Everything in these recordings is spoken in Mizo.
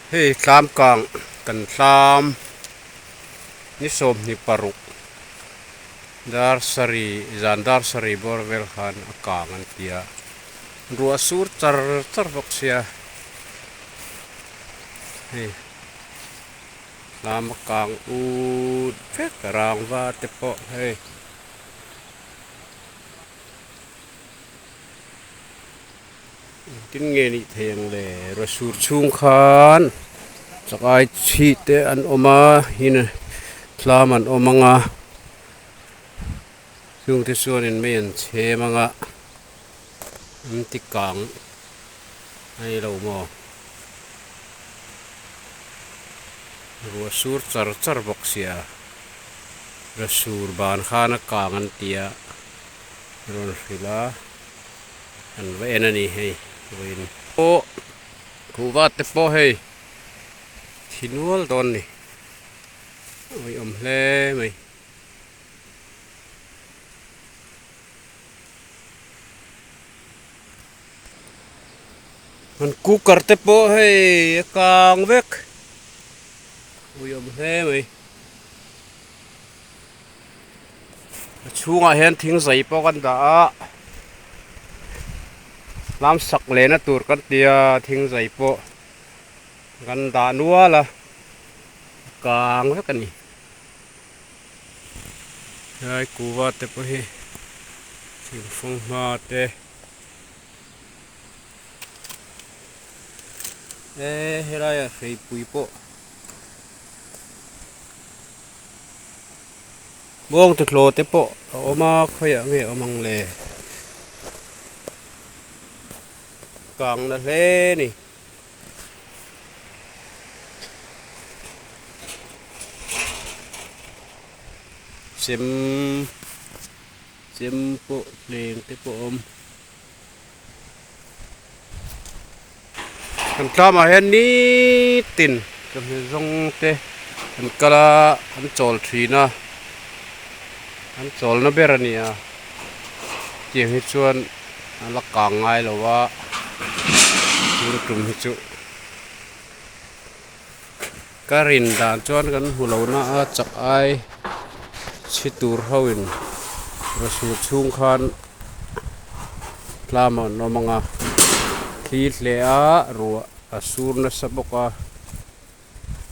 Hei tlam kang kan tlam ni 26 dar sarih zan dar sarih bawr vel khan a kang an ti a ruah sur char char bawk sia hei tlam a kang ut vek rangva te pawh hei. Engtin nge nih thei ang le? Rawsur chhung khan chakai chhi te an awm a in tlam an awm ang a chungte chuanin mei an chhem ang a an ti kang a ni lo maw? Ruah sur char char bawk sia rawsur ban khan a kang an ti a rawn hrilh a. An va en a ni hei vawiin pawh kuhva te pawh hei thi nual dawn ni awihawm hle mai. An cooker te pawh hei a kang vek awihawm hle mai. A chhungah hian thing zai pawh kan dah a lam sak lehna tur kan ti a thing zai pawh kan dah nual a a kang vek a ni helai kuva te pawh hi thingfung hma te e helaiah hreipui pawh. Bawng tuthlaw te pawh a awm a khawiah nge a awm ang le? Kang na hle a ni. Chem chem pawh hleng te pawh a awm. Kan tlamah hian nitin chawhmeh zawng te an kal a an chawl thin a an chawlna ber a ni a tiang hi chuan a la kang ngai lo a tun tum hi chu ka rin dan chuan kan hmu lo na a chak ai chhi tur ho in rawsur chhung khan tlam an awm ang a thli hle a ruah a sur nasa bawk a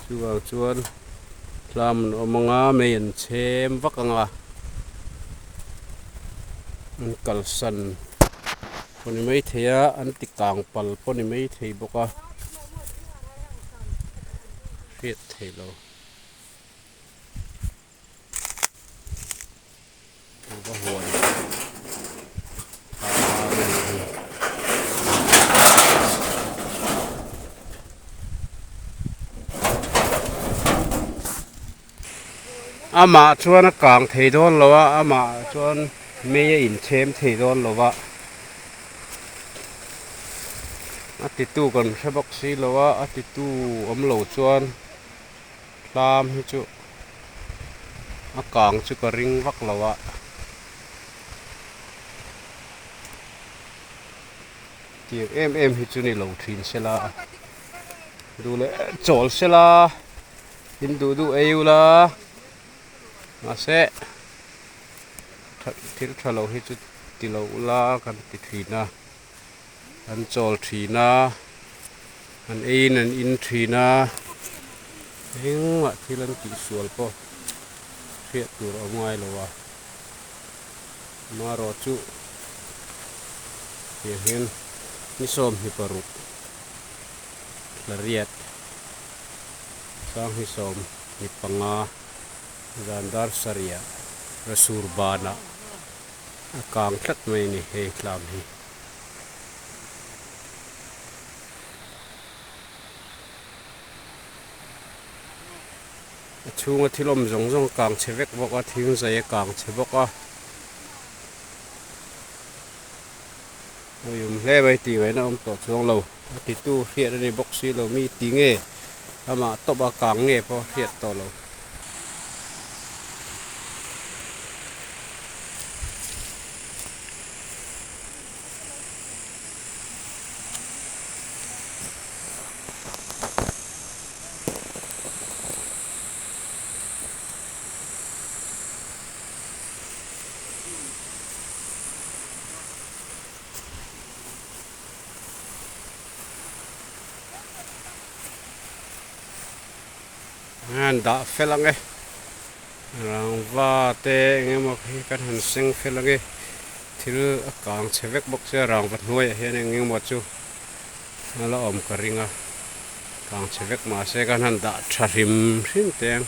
chuvang chuan tlam an awm ang a mei an chhem vak ang a an kalsan pawh ni maithei a an ti kang pal pawh ni maithei bawk a hriat theih lo. Amah chuan a kang thei dawn lo a amah chuan mei a inchhem thei dawn lo a a titu kan hre bawk si lo a a titu awm lo chuan. Tlam hi chu a kang chu ka ring vak lo a tiang em em hi chu ni lo thin se la duh leh chawl se la in duh duh ei ula mahse thil tha lo hi chu ti lo ula kan ti thin a an chawl thin a an eiin an in thin a engmah thil an tihsual pawh hriat tur a awm ngai lo a amaherawh chu tiang hian ni 26 thla riat sang hi 15 zan dar sarih ah rasur banah a kang tlat mai a ni hei tlam hi. A chhunga thil awm zawng zawng a kang chhe vek bawk a thing zai a kang chhe bawk a awm hle mai tih ngaihna awm tawh chuang lo a titu hriat a ni bawk si lo mi ti nge amah tawp a kang nge pawh a hriat tawh lo. Han dah fel ang e rangva te eng emaw khi kan han seng fel ang e thil a kang chhe vek bawk sia rangva hnuaiah hian eng emaw chu a la awm ka ring a kang chhe vek mahse kan han dah tha hrim hrim teh ang.